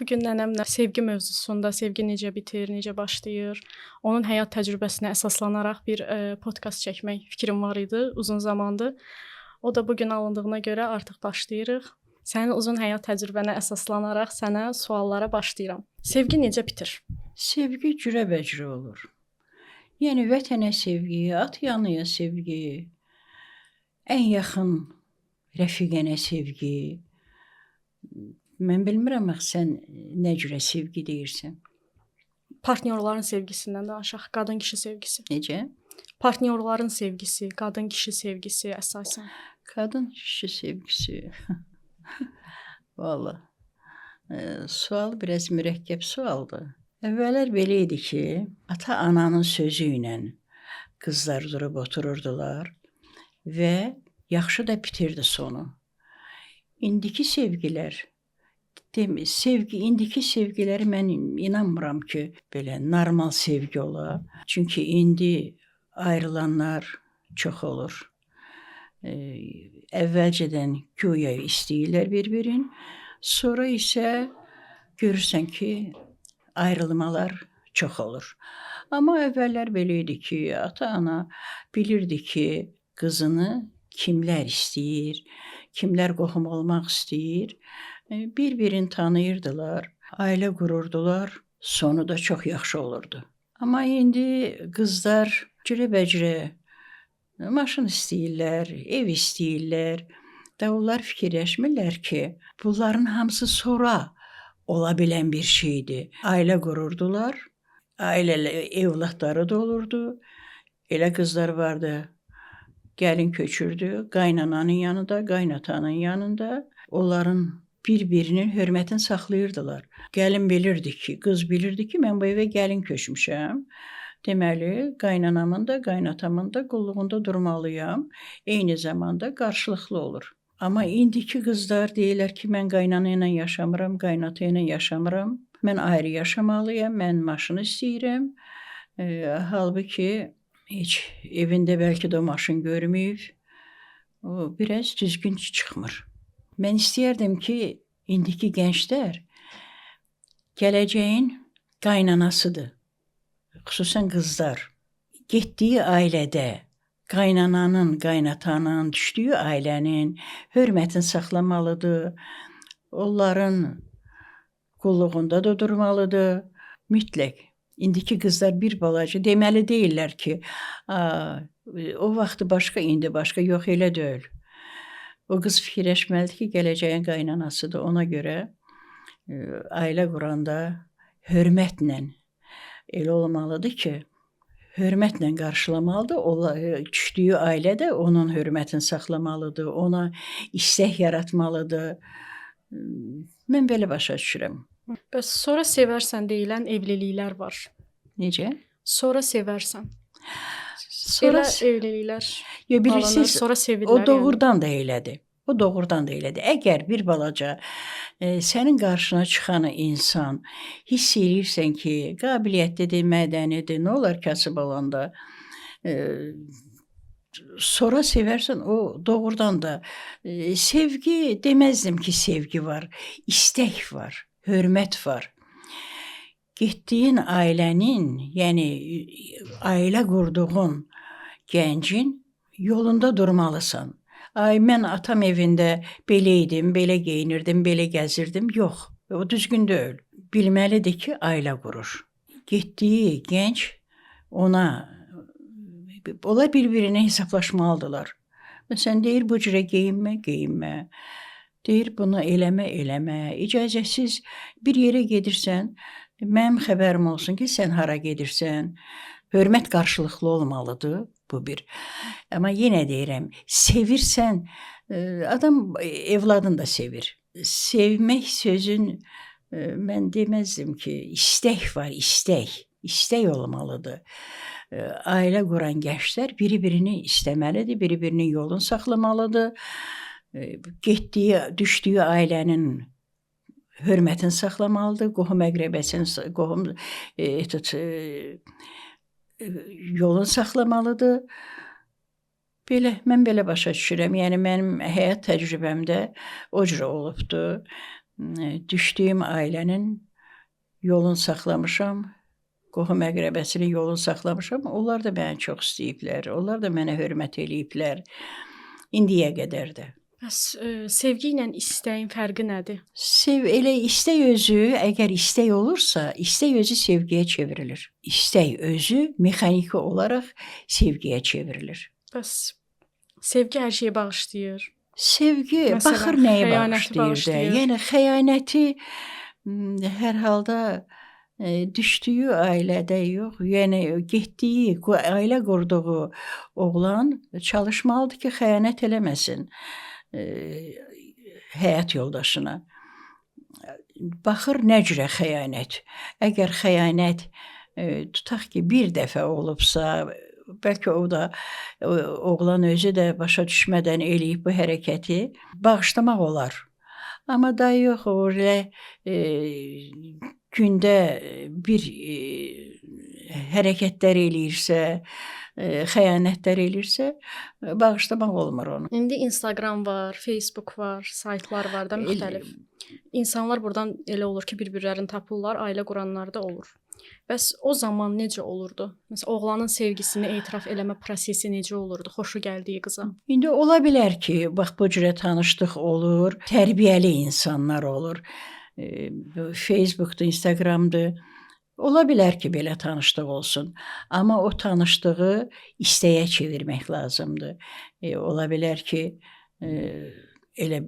Bu gün nənəmlə sevgi mövzusunda, sevgi necə bitir, necə başlayır, onun həyat təcrübəsinə əsaslanaraq bir podkast çəkmək fikrim var idi uzun zamandır. O da bu gün alındığına görə artıq başlayırıq. Sənin uzun həyat təcrübənə əsaslanaraq sənə suallara başlayıram. Sevgi necə bitir? Sevgi cürəbəcürə olur. Yəni vətənə sevgi, ata-anaya sevgi, ən yaxın rəfiqənə sevgi. Mən bilmirəm axı sən nə cürə sevgi deyirsən. Partnyorların sevgisindən danışaq, qadın-kişi sevgisi. Necə? Partnyorların sevgisi, qadın-kişi sevgisi əsasən. Qadın-kişi sevgisi. Vallah. Sual biraz mürəkkəb sualdır. Əvvəllər belə idi ki, ata-ananın sözü ilə qızlar durub otururdular və yaxşı da bitirdi sonu. İndiki sevgilər, sevgi, indiki sevgiləri mən inanmıram ki, belə normal sevgi ola. Çünki indi ayrılanlar çox olur. Əvvəlcədən güya istəyirlər bir-birini, sonra isə görürsən ki, ayrılmalar çox olur. Amma əvvəllər belə idi ki, ata-ana bilirdi ki, qızını kimlər istəyir, kimlər qohum olmaq istəyir. Bir-birini tanıyırdılar, ailə qururdular, sonu da çox yaxşı olurdu. Amma indi qızlar cürəbəcürə maşın istəyirlər, ev istəyirlər. Da onlar fikirləşmirlər ki, bunların hamısı sonra ola bilən bir şeydir. Ailə qururdular, ailə evlatları da olurdu. Elə qızlar vardı, gəlin köçürdü, qaynananın yanında, qaynatanın yanında. Onların bir-birinin hörmətini saxlayırdılar. Gəlin bilirdi ki, qız bilirdi ki, mən bu evə gəlin köçmüşəm. Deməli, qaynanamın da, qaynatamın da qulluğunda durmalıyam. Eyni zamanda qarşılıqlı olur. Amma indiki qızlar deyirlər ki, mən qaynana ilə yaşamıram, qaynata ilə yaşamıram. Mən ayrı yaşamalıyam, mən maşını istəyirəm. Halbuki heç evində bəlkə də o maşın görməyib. O biraz düzgün çıxmır. Mən istəyərdim ki, indiki gənclər gələcəyin qaynanasıdır. Xüsusən qızlar. Getdiyi ailədə qaynananın, qaynatanın, düşdüyü ailənin hörmətini saxlamalıdır. Onların qulluğunda da durmalıdır. Mütləq. İndiki qızlar bir balaca deməli deyirlər ki, o vaxtı başqa, indi başqa. Yox, elə deyil. O qız fikirləşməlidir ki, gələcəyin qaynanasıdır. Ona görə ailə quranda hörmətlə elə olmalıdır ki, hörmətlə qarşılamalıdır. Düşdüyü ailə də onun hörmətini saxlamalıdır, ona istək yaratmalıdır. Mən belə başa düşürəm. Bəs sonra sevərsən deyilən evliliklər var. Necə? Sonra sevərsən. Sonra elə evliliklər yo, bilirsiniz, alınır, sonra sevirlər. O doğrudan da elədir. O doğrudan da elədir. Əgər bir balaca sənin qarşına çıxan insan hiss eləyirsən ki, qabiliyyətlidir, mədənidir, nə olar kasıb olanda, sonra sevərsən, o doğrudan da sevgi deməzdim ki, sevgi var, istək var, hörmət var. Getdiyin ailənin, yəni ailə qurduğun gəncin yolunda durmalısan. Ay, mən atam evində belə idim, belə geyinirdim, belə gəzirdim. Yox, o düzgün deyil. Bilməlidir ki, ailə qurur. Getdiyi gənc ona, onlar bir-birinə hesablaşmalıdırlar. Məsələn, deyir, bu cürə geyinmə, geyinmə. Deyir, bunu eləmə, eləmə. İcazəsiz bir yerə gedirsən, mənim xəbərim olsun ki, sən hara gedirsən. Hörmət qarşılıqlı olmalıdır, bu bir. Amma yenə deyirəm, sevirsən, adam evladını da sevir. Sevmək sözün, mən deməzdim ki, istək var, istək. İstək olmalıdır. Ailə quran gənclər biri-birini istəməlidir, biri-birinin yolunu saxlamalıdır. Getdiyi, düşdüyü ailənin hörmətini saxlamalıdır, qohum əqrəbəsinin, qohum yolunu saxlamalıdır. Belə, mən belə başa düşürəm. Yəni mənim həyat təcrübəmdə o cür olubdur. Düşdüyüm ailənin yolunu saxlamışam. Qohum əqrəbəsinin yolunu saxlamışam. Onlar da məni çox istəyiblər. Onlar da mənə hörmət eləyiblər. İndiyə qədər də. Bəs sevgi ilə istəyin fərqi nədir? Elə istək özü, əgər istək olursa, istək özü sevgiyə çevrilir. İstək özü mexaniki olaraq sevgiyə çevrilir. Bəs sevgi hər şeyi bağışlayır. Sevgi Məsələn, baxır nəyi xəyanəti bağışlayır da. bağışlayır. Yəni xəyanəti hər halda düşdüyü ailədə yox, yəni getdiyi, ailə qurduğu oğlan çalışmalıdır ki, xəyanət eləməsin həyat yoldaşına. Baxır nə cürə xəyanət. Əgər xəyanət tutaq ki, bir dəfə olubsa, bəlkə o da oğlan özü də başa düşmədən eləyib bu hərəkəti, bağışlamaq olar. Amma da yox, o elə gündə bir hərəkətlər eləyirsə, xəyanətlər eləyirsə, bağışlamaq olmur onu. İndi Instagram var, Facebook var, saytlar var da müxtəlif. İnsanlar burdan elə olur ki, bir-birlərini tapırlar, ailə quranlar da olur. Bəs o zaman necə olurdu? Məsələn, oğlanın sevgisini etiraf eləmə prosesi necə olurdu xoşu gəldiyi qıza? İndi ola bilər ki, bax bu cürə tanışlıq olur, tərbiyəli insanlar olur. Facebookdur, Instagramdır. Ola bilər ki, belə tanışlıq olsun. Amma o tanışlığı istəyə çevirmək lazımdır. Ola bilər ki, elə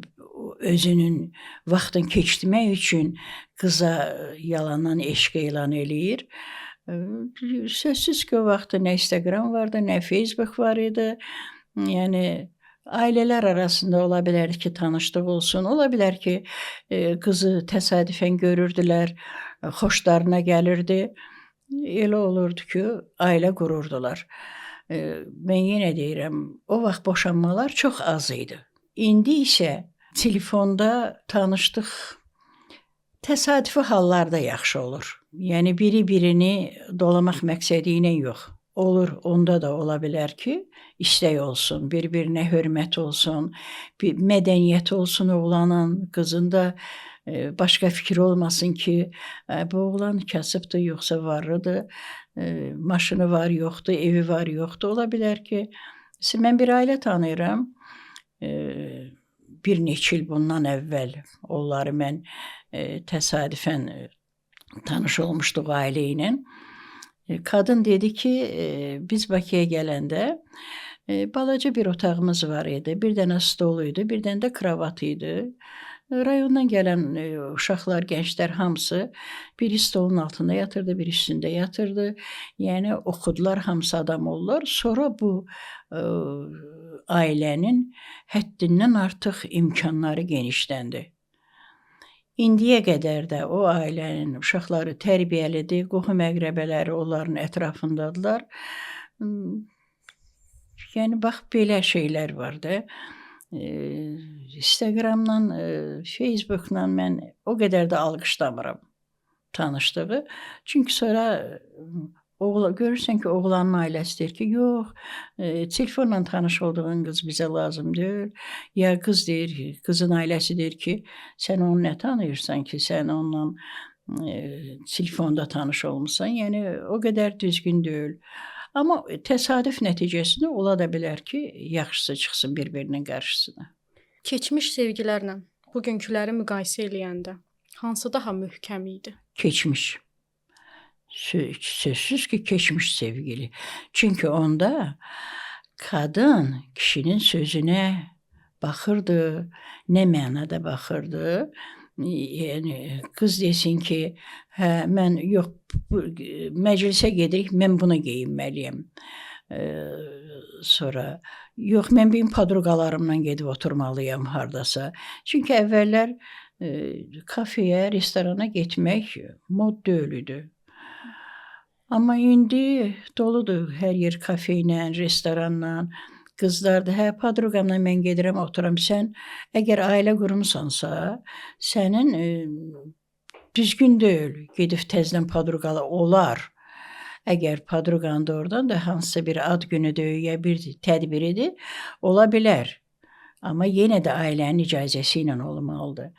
özünün vaxtını keçirmək üçün qıza yalandan eşq elan eləyir. Sözsüz ki, o vaxtda nə Instagram vardı, nə Facebook var idi. Yəni ailələr arasında ola bilər ki, tanışlıq olsun. Ola bilər ki, qızı təsadüfən görürdülər, xoşlarına gəlirdi. Elə olurdu ki, ailə qururdular. Mən yenə deyirəm, o vaxt boşanmalar çox az idi. İndi isə telefonda tanışlıq təsadüfi hallarda yaxşı olur. Yəni biri-birini dolamaq məqsədi ilə yox. Olur, onda da ola bilər ki, istək olsun, bir-birinə hörmət olsun, bir mədəniyyət olsun oğlanın, qızın da başqa fikri olmasın ki, bu oğlan kasıbdır, yoxsa varlıdır, maşını var, yoxdur, evi var, yoxdur. Ola bilər ki, mən bir ailə tanıyıram. Bir neçə il bundan əvvəl onları mən təsadüfən tanış olmuşduq ailə ilə. Qadın dedi ki, biz Bakıya gələndə balaca bir otağımız var idi. Bir dənə stol idi, bir dənə də kravat idi. Rayondan gələn uşaqlar, gənclər hamısı biri stolun altında yatırdı, biri üstündə yatırdı. Yəni oxudular, hamısı adam oldular. Sonra bu ailənin həddindən artıq imkanları genişləndi. İndiyə qədər də o ailənin uşaqları tərbiyəlidir, qohum əqrəbələri onların ətrafındadılar. Yəni bax belə şeylər var da. Instagramla, Facebookla mən o qədər də alqışlamıram tanışlığı. Çünki sonra görürsən ki, oğlanın ailəsi deyir ki, yox, telefonla tanış olduğun qız bizə lazım deyil. Ya qız deyir, qızın ailəsi deyir ki, sən onu nə tanıyırsan ki, sən onunla telefonda tanış olmusan. Yəni o qədər düzgün deyil. Amma təsadüf nəticəsində ola da bilər ki, yaxşısı çıxsın bir-birinin qarşısına. Keçmiş sevgilərlə bugünküləri müqayisə eləyəndə hansı daha möhkəm idi? Keçmiş. Sözsüz ki, keçmiş sevgili. Çünki onda qadın kişinin sözünə baxırdı, nə mənada baxırdı. Yəni qız desin ki, hə mən yox bu, məclisə gedirik, mən bunu geyinməliyəm. Sonra yox mən benim podruqalarımla gedib oturmalıyam hardasa. Çünki əvvəllər kafeyə, restorana getmək mod deyil idi. Amma indi doludur hər yer kafe ilə, restoranla. Qızlar da, hə, podruqamla mən gedirəm, oturam. Sən əgər ailə qurmusansa, sənin düzgün deyil gedib təzədən podruqalı olar. Əgər podruqan da oradan da hansısa bir ad günüdür, ya bir tədbiridir, ola bilər. Amma yenə də ailənin icazəsi ilə olmalıdır.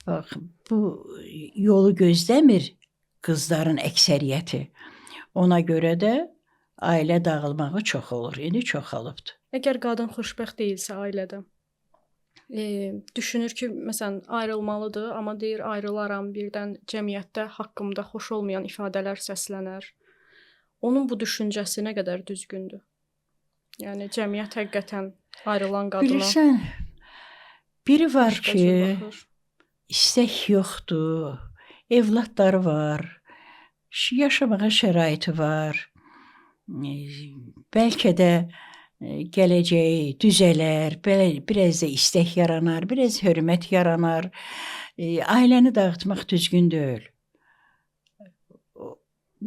Bax, bu yolu gözləmir qızların əksəriyyəti. Ona görə də ailə dağılmağı çox olur. İndi çoxalıbdır. Əgər qadın xoşbəxt deyilsə ailədə, düşünür ki, məsələn, ayrılmalıdır, amma deyir ayrılaram, birdən cəmiyyətdə haqqımda xoş olmayan ifadələr səslənər. Onun bu düşüncəsi nə qədər düzgündür? Yəni cəmiyyət həqiqətən ayrılan qadına Bilirsən, biri var başqa ki, cür baxır. İstək yoxdur, evladları var, yaşamağa şəraiti var. Bəlkə də gələcəyi düzələr, belə biraz da istək yaranar, biraz hörmət yaranar. Ailəni dağıtmaq düzgün deyil.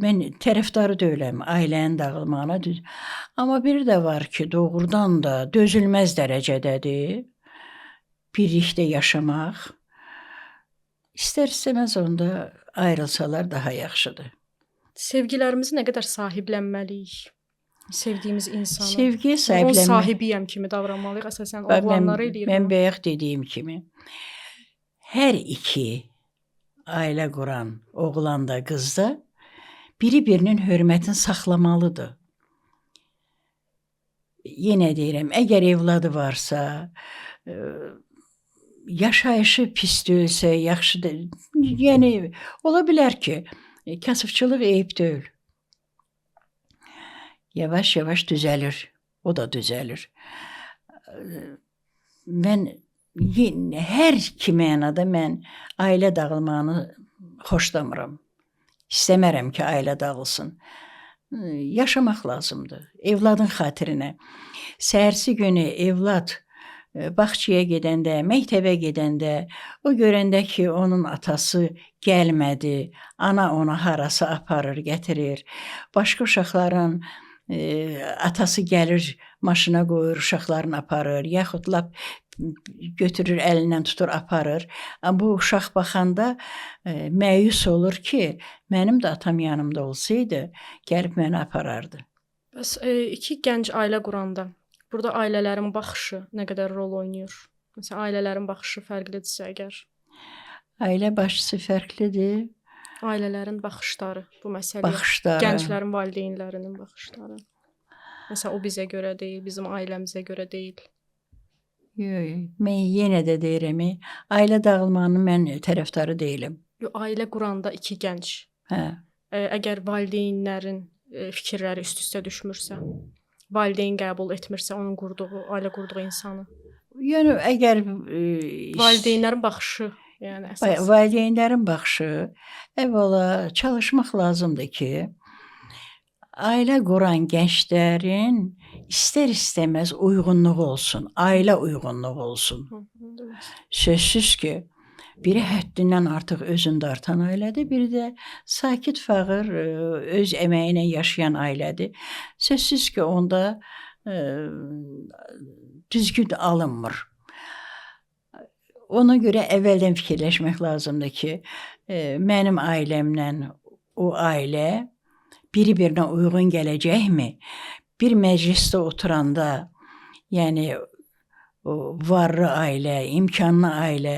Mən tərəfdarı deyiləm ailənin dağılmağına. Düz. Amma biri də var ki, doğrudan da dözülməz dərəcədədir. Birlikdə yaşamaq. İstər-istəməz onda ayrılsalar daha yaxşıdır. Sevgilərimizi nə qədər sahiblənməliyik? Sevdiyimiz insanı. Sevgiyə Onun sahiblənmək. sahibiyəm kimi davranmalıyıq. Əsasən Bax, oğlanları eləyir mən bunu. bayaq dediyim kimi, hər iki ailə quran oğlan da qız da biri-birinin hörmətini saxlamalıdır. Yenə deyirəm, əgər evladı varsa, yaşayışı pis deyilsə, yaxşı da, yəni ola bilər ki, kasıbçılıq eyib deyil. Yavaş-yavaş düzəlir. O da düzəlir. Mən hər iki mənada mən ailə dağılmağını xoşlamıram. İstəmərəm ki, ailə dağılsın. Yaşamaq lazımdır. Evladın xatirinə. Səhərsi günü evlad bağçaya gedəndə, məktəbə gedəndə, o görəndə ki, onun atası gəlmədi, ana onu harasa aparır, gətirir. Başqa uşaqların atası gəlir, maşına qoyur, uşaqlarını aparır, yaxud lap götürür, əlindən tutur, aparır. Amma bu uşaq baxanda məyus olur ki, mənim də atam yanımda olsaydı, gəlib məni aparardı. Bəs iki gənc ailə quranda burada ailələrin baxışı nə qədər rol oynayır? Məsələn, ailələrin baxışı fərqlidirsə əgər. Ailə başçısı fərqlidir. Ailələrin baxışları bu məsələyə. Baxışları. Gənclərin valideynlərinin baxışları. Məsələn, o bizə görə deyil, bizim ailəmizə görə deyil. Yox, mən yenə də deyirəm, ailə dağılmağının mən tərəfdarı deyiləm. Yox, ailə quranda iki gənc. Hə. Əgər valideynlərin fikirləri üst-üstə düşmürsə, valideyn qəbul etmirsə onun qurduğu, ailə qurduğu insanı. Yəni əgər valideynlərin baxışı, yəni əsas. Valideynlərin baxışı, əvvəla çalışmaq lazımdır ki, ailə quran gənclərin istər-istəməz uyğunluğu olsun, ailə uyğunluğu olsun. Sözsüz ki, biri həddindən artıq özünü dartan ailədir, biri də sakit, fağır, öz əməyi ilə yaşayan ailədir. Sözsüz ki, onda düzgün alınmır. Ona görə əvvəldən fikirləşmək lazımdır ki, mənim ailəmlə o ailə biri-birinə uyğun gələcəkmi? Bir məclisdə oturanda, yəni o varlı ailə, imkanlı ailə,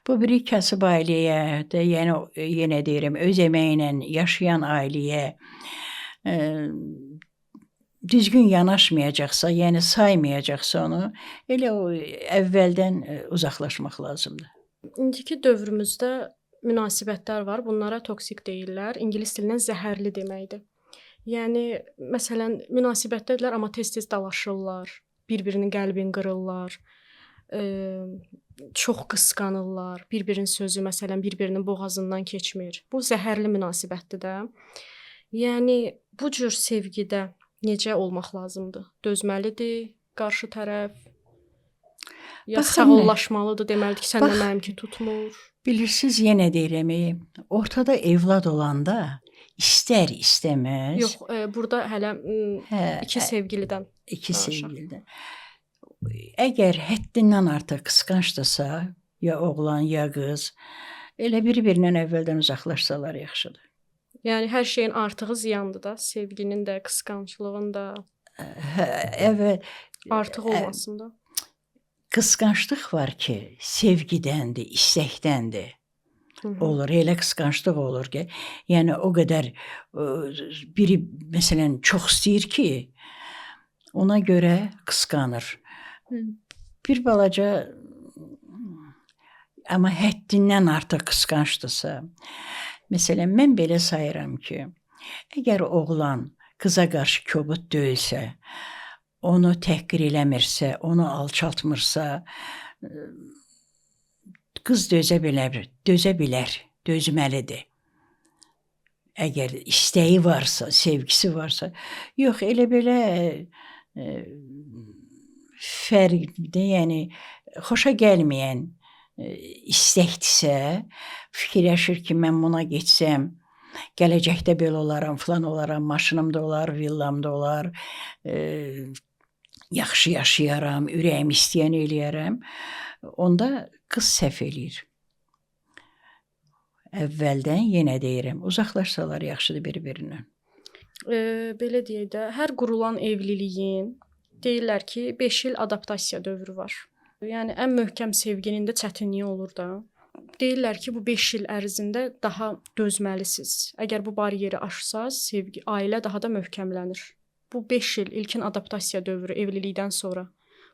bu biri kasıb ailəyə də, yəni yenə deyirəm, öz əməyi ilə yaşayan ailəyə düzgün yanaşmayacaqsa, yəni saymayacaqsa onu, elə o əvvəldən uzaqlaşmaq lazımdır. İndiki dövrümüzdə münasibətlər var. Bunlara toksik deyirlər. İngilis dilindən zəhərli deməkdir. Yəni məsələn, münasibətdədirlər, amma tez-tez dalaşırlar, bir-birinin qəlbini qırırlar, çox qısqanırlar, bir-birinin sözü məsələn bir-birinin boğazından keçmir. Bu zəhərli münasibətdir də. Yəni bu cür sevgidə necə olmaq lazımdır? Dözməlidir qarşı tərəf? Ya sağollaşmalıdır, deməlidir ki, səndə mənimki tutmur. Bilirsiniz, yenə deyirəm, ortada evlad olanda istər istəməz. Yox, burada hələ iki sevgilidən. İki sevgilidən. Əgər həddindən artıq qısqancdırsa, ya oğlan, ya qız, elə bir-birindən əvvəldən uzaqlaşsalar yaxşıdır. Yəni hər şeyin artığı ziyandır da, sevginin də, qısqanclığın da. Əvvəl artıq olmasın da. Qısqanclıq var ki, sevgidəndir, istəkdəndir. Olur, elə qısqanclıq olur ki, yəni o qədər biri məsələn çox istəyir ki, ona görə qısqanır. Bir balaca amma həddindən artıq qısqancdırsa, məsələn mən belə sayıram ki, əgər oğlan qıza qarşı kobud deyilsə, onu təhqir eləmirsə, onu alçaltmırsa, qız dözə bilər, dözə bilər, dözməlidir. Əgər istəyi varsa, sevgisi varsa, yox elə belə fərqdə, yəni xoşa gəlməyən istəkdirsə, fikirləşir ki, mən buna getsəm, gələcəkdə belə olaram, filan olaram, maşınım da olar, villam da olar, yaxşı yaşayaram, ürəyim istəyəni eləyərəm. Onda qız səhv eləyir. Əvvəldən yenə deyirəm, uzaqlaşsalar yaxşıdır bir-birindən. Belə deyək də, hər qurulan evliliyin deyirlər ki, 5 il adaptasiya dövrü var. Yəni ən möhkəm sevginin də çətinliyi olur da. Deyirlər ki, bu 5 il ərzində daha dözməlisiniz. Əgər bu bariyeri aşsaz, sevgi, ailə daha da möhkəmlənir. Bu 5 il ilkin adaptasiya dövrü evlilikdən sonra.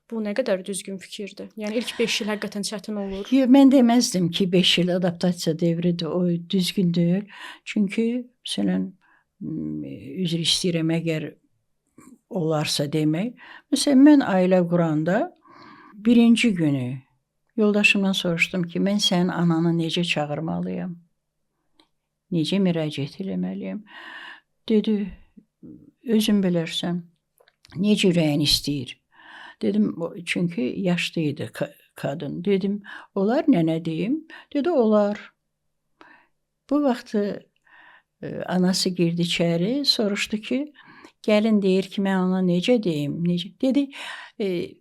Bu nə qədər düzgün fikirdir? Yəni ilk 5 il həqiqətən çətin olur. Yox, mən deməzdim ki, 5 il adaptasiya dövrüdür, o düzgün deyil. Çünki məsələn, üzr istəyirəm əgər olarsa demək. Məsələn, mən ailə quranda birinci günü yoldaşımdan soruşdum ki, mən sənin ananı necə çağırmalıyam? Necə müraciət eləməliyəm? Dedi, özün bilərsən. Necə ürəyin istəyir? Dedim, çünki yaşlı idi qadın. Dedim, olar nənə deyim? Dedi, olar. Bu vaxtı anası girdi içəri, soruşdu ki, gəlin deyir ki, mən ona necə deyim? Necə? Dedi,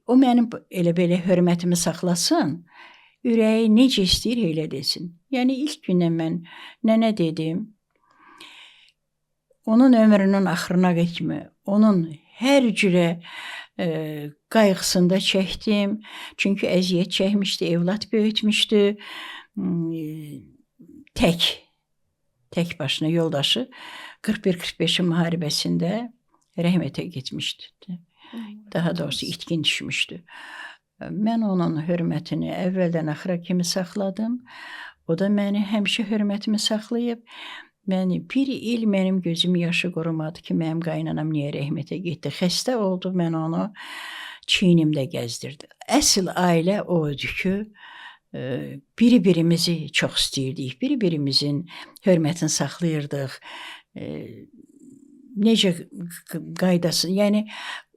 o mənim elə belə hörmətimi saxlasın, ürəyi necə istəyir elə desin. Yəni ilk gündən mən nənə dedim. Onun ömrünün axırına kimi onun hər cürə qayğısında çəkdim. Çünki əziyyət çəkmişdi, evlad böyütmüşdü. Tək başına yoldaşı 41-45-in müharibəsində rəhmətə getmişdi. Daha doğrusu itkin düşmüşdü. Mən onun hörmətini əvvəldən axıra kimi saxladım. O da məni həmişə hörmətimi saxlayıb. Məni bir il mənim gözüm yaşı qurumadı ki, mənim qaynanam niyə rəhmətə getdi. Xəstə oldu, mən onu çiynimdə gəzdirdim. Əsl ailə o idi ki, biri-birimizi çox istəyirdik, biri-birimizin hörmətini saxlayırdıq. Necə qaydası, yəni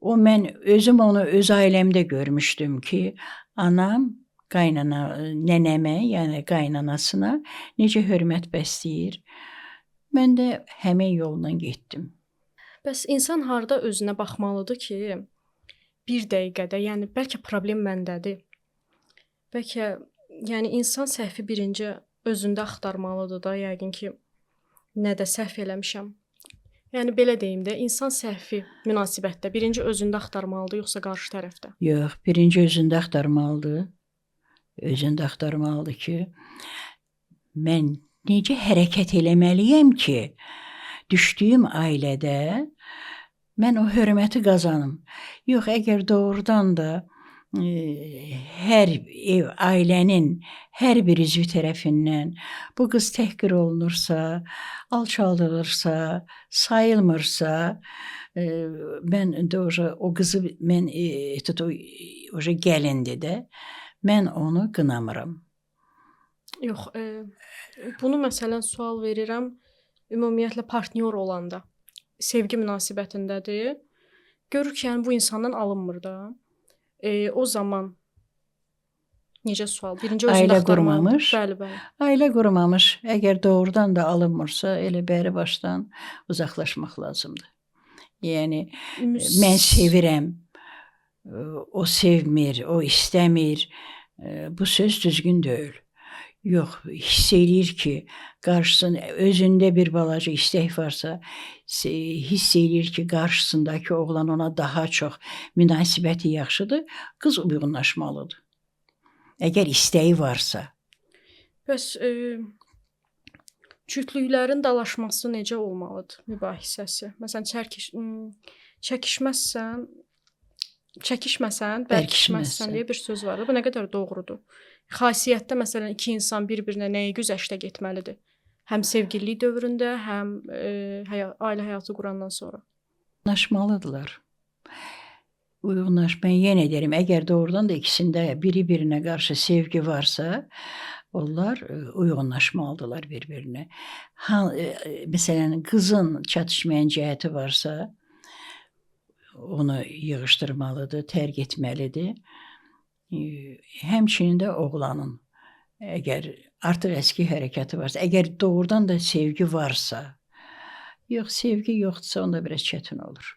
o mən özüm onu öz ailəmdə görmüşdüm ki, anam qaynana, nənəmə, yəni qaynanasına necə hörmət bəsləyir. Mən də həmin yolla getdim. Bəs insan harda özünə baxmalıdır ki, bir dəqiqədə, yəni bəlkə problem məndədir. Bəlkə yəni insan səhvi birinci özündə axtarmalıdır da, yəqin ki, nədə səhv eləmişəm. Yəni belə deyim də, insan səhvi münasibətdə birinci özündə axtarmalıdır, yoxsa qarşı tərəfdə? Yox, birinci özündə axtarmalıdır. Özündə axtarmalıdır ki, mən necə hərəkət eləməliyəm ki, düşdüyüm ailədə mən o hörməti qazanım. Yox, əgər doğrudan da hər ev, ailənin hər bir üzvü tərəfindən bu qız təhqir olunursa, alçaldılırsa, sayılmırsa, mən də o qızı mən o gəlindir də, mən onu qınamıram. Yox, bunu məsələn sual verirəm ümumiyyətlə partnyor olanda, sevgi münasibətindədir. Görür ki, yəni bu insandan alınmır da. O zaman necə sual? Birinci özündə ailə qurmamış. Bəli, bəli. Ailə qurmamış. Əgər doğrudan da alınmırsa, elə bəri başdan uzaqlaşmaq lazımdır. Yəni mən sevirəm, o sevmir, o istəmir. Bu söz düzgün deyil. Yox, hiss eləyir ki, qarşısında özündə bir balaca istək varsa, hiss eləyir ki, qarşısındakı oğlan ona daha çox münasibəti yaxşıdır, qız uyğunlaşmalıdır. Əgər istəyi varsa. Bəs Cütlüklərin dalaşması necə olmalıdır mübahisəsi? Məsələn, çəkişməzsən, çəkişməsən, bərkişməzsən deyə bir söz var. Bu nə qədər doğrudur? Xasiyyətdə məsələn iki insan bir-birinə nəyə güzəştə getməlidir? Həm sevgililik dövründə, həm ailə həyatı qurandan sonra. Uyğunlaşmalıdırlar. Uyğunlaş, mən yenə deyirəm, əgər doğrudan da ikisində biri-birinə qarşı sevgi varsa, onlar uyğunlaşmalıdırlar bir-birinə. Məsələn, qızın çatışmayan cəhəti varsa, onu yığışdırmalıdır, tərk etməlidir. Həmçinin də oğlanın, əgər artıq əski hərəkəti varsa, əgər doğrudan da sevgi varsa, yox, sevgi yoxdursa, onda biraz çətin olur.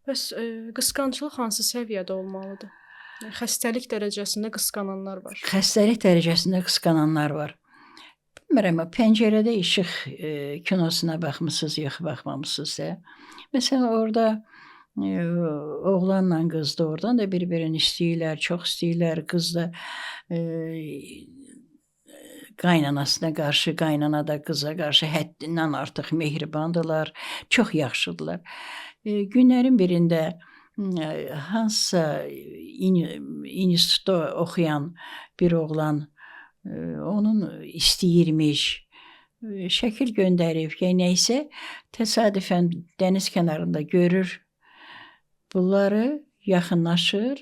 Bəs qısqanclıq hansı səviyyədə olmalıdır? Yəni, xəstəlik dərəcəsində qısqananlar var. Xəstəlik dərəcəsində qısqananlar var. Bilmirəm, Pəncərədə İşıq kinosuna baxmısınız, yox, baxmamısınız da. Məsələn, orada oğlanla qız doğrudan da bir-birini istəyirlər, çox istəyirlər. Qız da qaynanasına qarşı, qaynana da qıza qarşı həddindən artıq mehribandırlar, çox yaxşıdırlar. Günlərin birində hansısa institutda oxuyan bir oğlan onun istəyirmiş, şəkil göndərib, ya nə isə təsadüfən dəniz kənarında görür bunları, yaxınlaşır,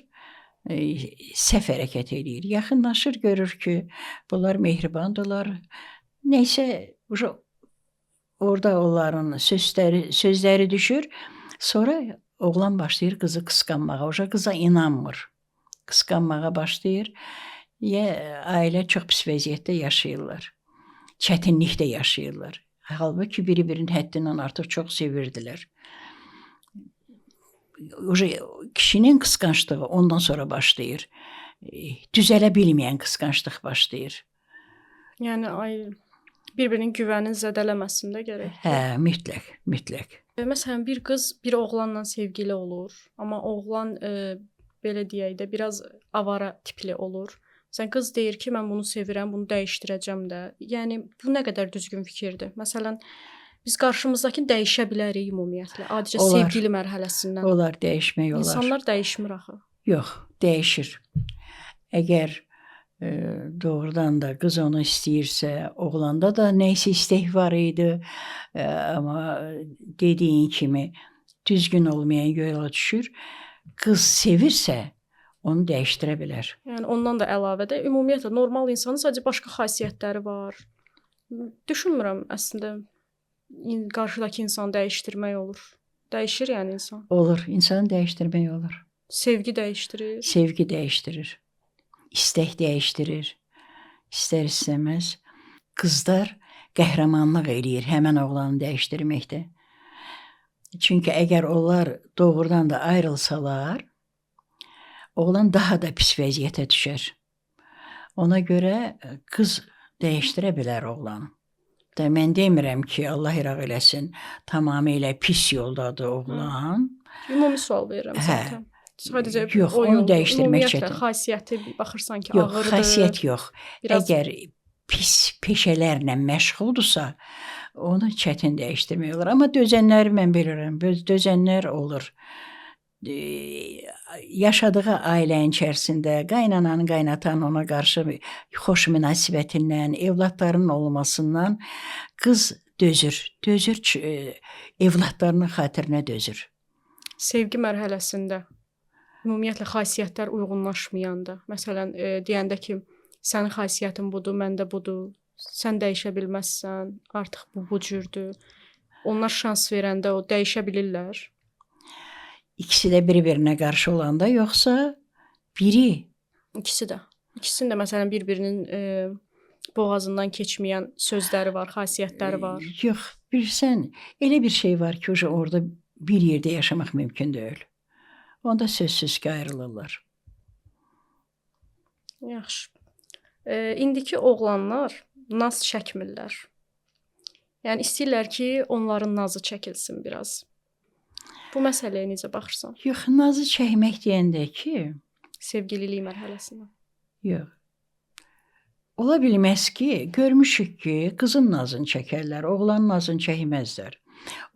səhv hərəkət eləyir. Yaxınlaşır, görür ki, bunlar mehribandırlar. Nəysə, orada onların sözləri düşür. Sonra oğlan başlayır qızı qısqanmağa. Oca qıza inanmır. Qısqanmağa başlayır. Ailə çox pis vəziyyətdə yaşayırlar. Çətinlikdə yaşayırlar. Halbuki biri-birinin həddindən artıq çox sevirdilər. Kişinin qısqanclığı ondan sonra başlayır. Düzələ bilməyən qısqanclıq başlayır. Yəni bir-birinin güvənini zədələməsin də gərək. Hə, mütləq, mütləq. Məsələn, bir qız bir oğlanla sevgili olur, amma oğlan belə deyək də biraz avara tipli olur. Məsələn, qız deyir ki, mən bunu sevirəm, bunu dəyişdirəcəm də. Yəni bu nə qədər düzgün fikirdir? Məsələn, biz qarşımızdakını dəyişə bilərik ümumiyyətlə. Adicə olar, sevgili mərhələsindən. Olar, dəyişmək olar. İnsanlar dəyişmir axı. Yox, dəyişir. Əgər doğrudan da qız onu istəyirsə, oğlanda da nəysə istək var idi, amma dediyin kimi düzgün olmayan yola düşür. Qız sevirsə, onu dəyişdirə bilər. Yəni ondan da əlavə də ümumiyyətlə normal insanın sadəcə başqa xasiyyətləri var. Düşünmürəm əslində qarşıdakı insanı dəyişdirmək olur. Dəyişir yəni insan. Olur, insanı dəyişdirmək olur. Sevgi dəyişdirir. Sevgi dəyişdirir. İstək dəyişdirir. İstər istəməz qızlar qəhrəmanlıq eləyir həmən oğlanı dəyişdirməkdə. Çünki əgər onlar doğrudan da ayrılsalar, oğlan daha da pis vəziyyətə düşər. Ona görə qız dəyişdirə bilər oğlanı. Mən demirəm ki, Allah iraq eləsin, tamamilə pis yoldadır oğlan. Ümumi sual verirəm zaten. Sadəcə yox, o onu dəyişdirmək çətin. Xasiyyəti baxırsan ki, yox, ağırdır. Yox, xasiyyət yox. Biraz... Əgər pis peşələrlə məşğuldursa, onu çətin dəyişdirmək olur. Amma dözənləri mən bilirəm, dözənlər olur. Yaşadığı ailənin içərisində qaynananın, qaynatanın ona qarşı xoş münasibətindən, evladlarının olmasından qız dözür. Dözür, evladlarının xatirinə dözür. Sevgi mərhələsində ümumiyyətlə xasiyyətlər uyğunlaşmayanda, məsələn, deyəndə ki, sənin xasiyyətin budur, məndə budur, sən dəyişə bilməzsən, artıq bu cürdür. Onlar şans verəndə o dəyişə bilirlər. İkisi də bir-birinə qarşı olanda, yoxsa biri? İkisi də. İkisinin də məsələn bir-birinin boğazından keçməyən sözləri var, xasiyyətləri var. Yox, bilirsən, elə bir şey var ki, orada bir yerdə yaşamaq mümkün deyil. Onda sözsüz ki, ayrılırlar. Yaxşı. İndiki oğlanlar naz çəkmirlər. Yəni istəyirlər ki, onların nazı çəkilsin biraz. Bu məsələyə necə baxırsan? Yox, nazı çəkmək deyəndə ki, sevgililik mərhələsində. Yox. Ola bilməz ki, görmüşük ki, qızın nazını çəkərlər, oğlanın nazını çəkməzlər.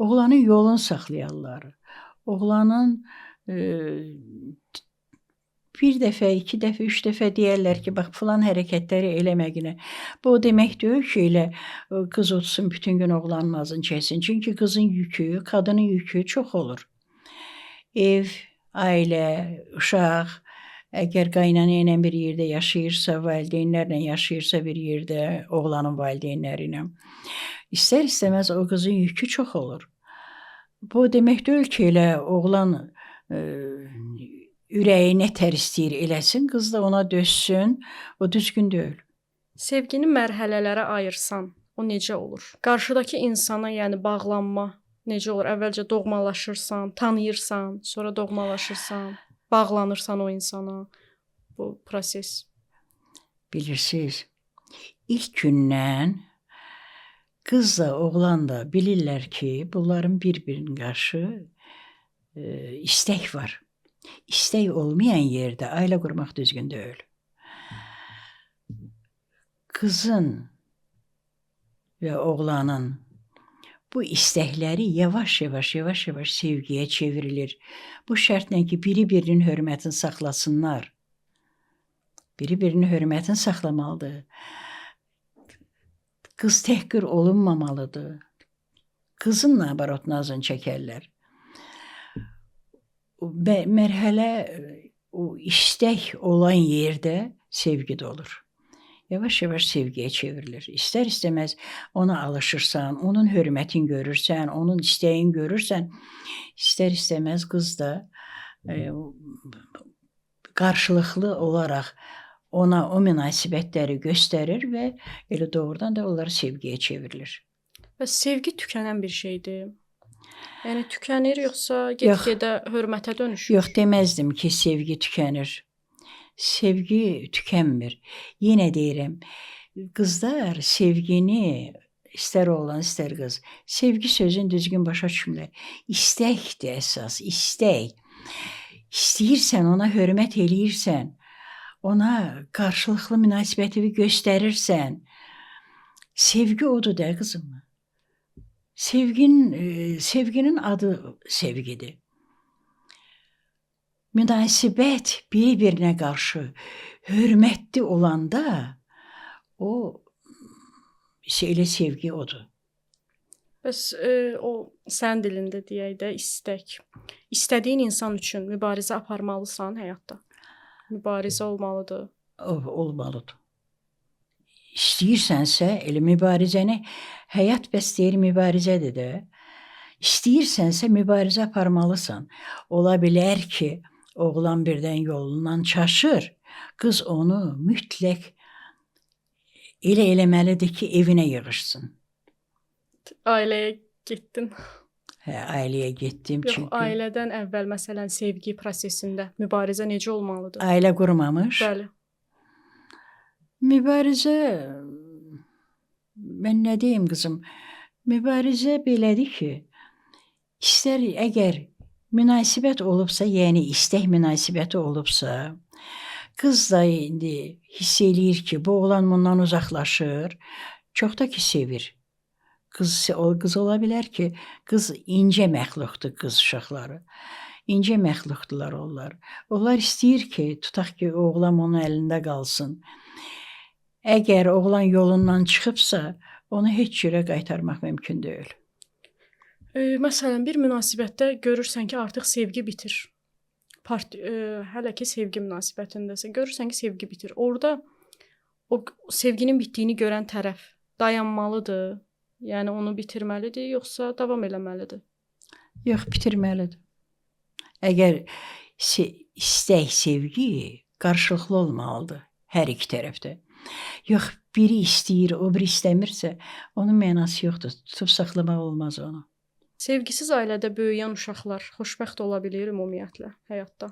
Oğlanın yolunu saxlayarlar. Oğlanın bir dəfə, iki dəfə, üç dəfə deyərlər ki, bax filan hərəkətləri eləməginə. Bu o demək deyil ki, elə qız otursun bütün gün oğlanın nazını çəksin. Çünki qızın yükü, qadının yükü çox olur. Ev, ailə, uşaq, əgər qaynana ilə bir yerdə yaşayırsa, valideynlərlə yaşayırsa bir yerdə, oğlanın valideynləri ilə, istər-istəməz o qızın yükü çox olur. Bu o demək deyil ki, elə oğlan ürəyi nə tər istəyir eləsin, qız da ona dözsün, o düzgün deyil. Sevgini mərhələlərə ayırsan, o necə olur? Qarşıdakı insana, yəni bağlanma necə olur? Əvvəlcə doğmalaşırsan, tanıyırsan, sonra doğmalaşırsan, bağlanırsan o insana. Bu proses. Bilirsiniz, ilk gündən qız da oğlan da bilirlər ki, bunların bir-birinə qarşı istək var. İstək olmayan yerdə ailə qurmaq düzgün deyil. Qızın və oğlanın bu istəkləri yavaş-yavaş sevgiyə çevrilir. Bu şərtlə ki, biri-birinin hörmətini saxlasınlar. Biri-birinin hörmətini saxlamalıdır. Qız təhqir olunmamalıdır. Qızın nabarot nazını çəkərlər. Mərhələ o istək olan yerdə sevgi də olur. Yavaş-yavaş sevgiyə çevrilir. İstər-istəməz ona alışırsan, onun hörmətini görürsən, onun istəyini görürsən, istər-istəməz qız da qarşılıqlı olaraq ona o münasibətləri göstərir və elə doğrudan da onlar sevgiyə çevrilir. Bəs sevgi tükənən bir şeydir. Yəni tükənir yoxsa get-gedə hörmətə dönüşür? Yox, deməzdim ki, sevgi tükənir. Sevgi tükənmir. Yenə deyirəm, qızlar sevgini, istər oğlan, istər qız, sevgi sözünü düzgün başa düşmürlər. İstəkdir əsas, istək. İstəyirsən, ona hörmət eləyirsən, ona qarşılıqlı münasibəti göstərirsən. Sevgi odur da qızım. Sevginin adı sevgidir. Münasibət bir-birinə qarşı hörmətli olanda o elə sevgi odur. Bəs o sən dilində deyək də istək. İstədiyin insan üçün mübarizə aparmalısan həyatda. Mübarizə olmalıdır. Olmalıdır. İstəyirsənsə elə mübarizəni, həyat bəs deyir mübarizədir də. İstəyirsənsə mübarizə aparmalısan. Ola bilər ki, oğlan birdən yolundan çaşır, qız onu mütləq elə eləməlidir ki, evinə yığışsın. Ailəyə getdin. Hə, ailəyə getdim Yox, çünki. Ailədən əvvəl məsələn sevgi prosesində mübarizə necə olmalıdır? Ailə qurmamış. Bəli. Mübarizə, mən nə deyim qızım, mübarizə belədir ki, istər əgər münasibət olubsa, yəni istək münasibəti olubsa, qız da indi hiss eləyir ki, bu oğlan bundan uzaqlaşır, çox da ki sevir. Qız ola bilər ki, qız incə məxluqdur, qız uşaqları. İncə məxluqdurlar onlar. Onlar istəyir ki, tutaq ki, oğlan onun əlində qalsın. Əgər oğlan yolundan çıxıbsa, onu heç cürə qaytarmaq mümkün deyil. Məsələn, bir münasibətdə görürsən ki, artıq sevgi bitir. Hələ ki sevgi münasibətindəsə, görürsən ki, sevgi bitir. Orada o sevginin bitdiyini görən tərəf dayanmalıdır, yəni onu bitirməlidir, yoxsa davam eləməlidir? Yox, bitirməlidir. Əgər istək, sevgi qarşılıqlı olmalıdır hər iki tərəfdə. Yox, biri istəyir, o biri istəmirsə, onun mənası yoxdur. Tutub saxlamaq olmaz onu. Sevgisiz ailədə böyüyən uşaqlar xoşbəxt ola bilir ümumiyyətlə həyatda?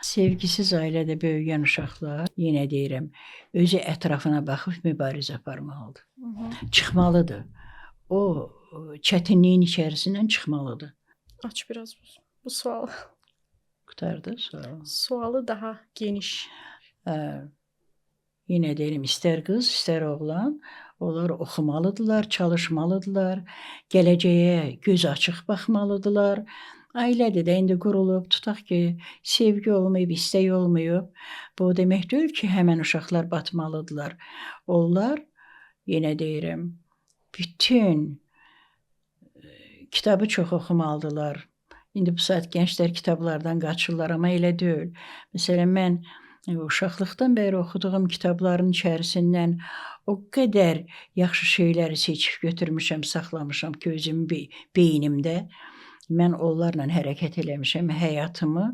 Sevgisiz ailədə böyüyən uşaqlar, yenə deyirəm, özü ətrafına baxıb mübarizə aparmalıdır. Çıxmalıdır. O çətinliyin içərisindən çıxmalıdır. Aç biraz bu sualı. Qurtardı sual. Sualı daha geniş. Yenə deyirəm, istər qız, istər oğlan, onlar oxumalıdırlar, çalışmalıdırlar, gələcəyə göz açıq baxmalıdırlar. Ailədir də indi qurulub, tutaq ki, sevgi olmayıb, istək olmayıb. Bu o demək deyil ki, həmən uşaqlar batmalıdırlar. Onlar, yenə deyirəm, bütün kitabı çox oxumalıdırlar. İndi bu saat gənclər kitablardan qaçırlar, amma elə deyil. Məsələn, mən uşaqlıqdan bəri oxuduğum kitabların içərisindən o qədər yaxşı şeyləri seçib götürmüşəm, saxlamışam ki, özüm beynimdə. Mən onlarla hərəkət eləmişəm, həyatımı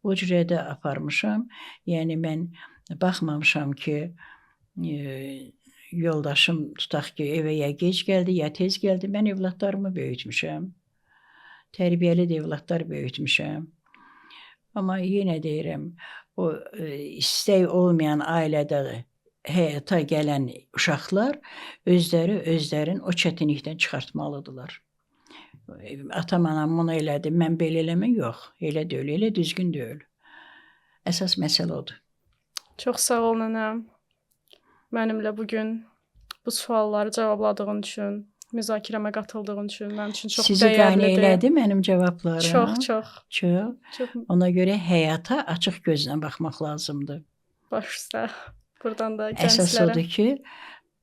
o cürə də aparmışam. Yəni mən baxmamışam ki, yoldaşım tutaq ki, evə ya gec gəldi, ya tez gəldi. Mən evladlarımı böyütmüşəm. Tərbiyəli də evladlar böyütmüşəm. Amma yenə deyirəm, o istək olmayan ailədə həyata gələn uşaqlar özləri özlərin o çətinlikdən çıxartmalıdırlar. Atam, anam bunu elədi, mən belə eləmə, yox, elə deyil, elə düzgün deyil. Əsas məsələ odur. Çox sağ ol nənə. Mənimlə bugün bu sualları cavabladığın üçün, müzakirəmə qatıldığın üçün mənim üçün çox Sizi qane dəyərlidir. elədi mənim cavablarım. Çox, çox. Çox. Çox Ona görə həyata açıq gözlə baxmaq lazımdır. Baş üstə. Buradan da Əsas gənclərə. odur ki,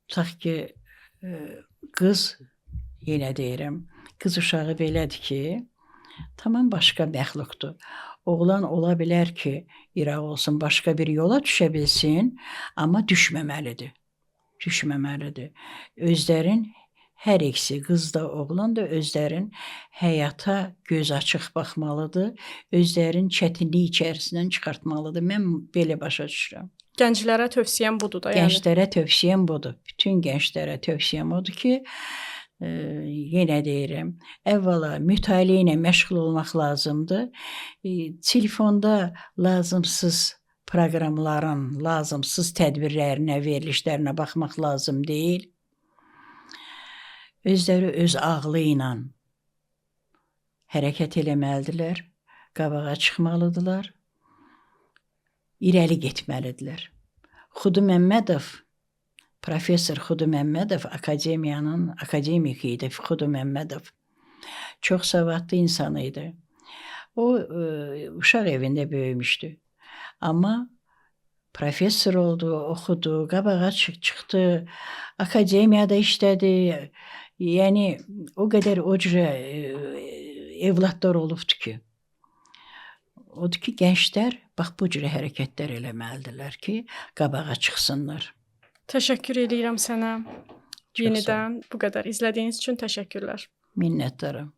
tutaq ki, qız, yenə deyirəm, qız uşağı belədir ki, tamam başqa məxluqdur. Oğlan ola bilər ki, İraq olsun, başqa bir yola düşə bilsin, amma düşməməlidir. Düşməməlidir. Özlərin hər ikisi, qız da, oğlan da özlərin həyata göz açıq baxmalıdır, özlərin çətinlik içərisindən çıxartmalıdır. Mən belə başa düşürəm. Gənclərə tövsiyəm budur da, yəni. Gənclərə tövsiyəm budur. Bütün gənclərə tövsiyəm odur ki, yenə deyirəm, əvvəla mütaliə ilə məşğul olmaq lazımdır. Telefonda lazımsız proqramların, lazımsız tədbirlərinə, verilişlərinə baxmaq lazım deyil. Özləri öz ağlı ilə hərəkət eləməlidirlər, qabağa çıxmalıdırlar, irəli getməlidirlər. Xudu Məmmədov, professor Xudu Məmmədov akademiyanın akademiki idi Xudu Məmmədov. Çox savadlı insan idi. O uşaq evində böyümüşdü. Amma professor oldu, oxudu, qabağa çıxdı, akademiyada işlədi. Yəni o qədər o cürə evladlar olubdu ki. Odur ki, gənclər bax bu cürə hərəkətlər eləməlidirlər ki, qabağa çıxsınlar. Təşəkkür eləyirəm sənə. Çox Yenidən bu qədər izlədiyiniz üçün təşəkkürlər. Minnətdaram.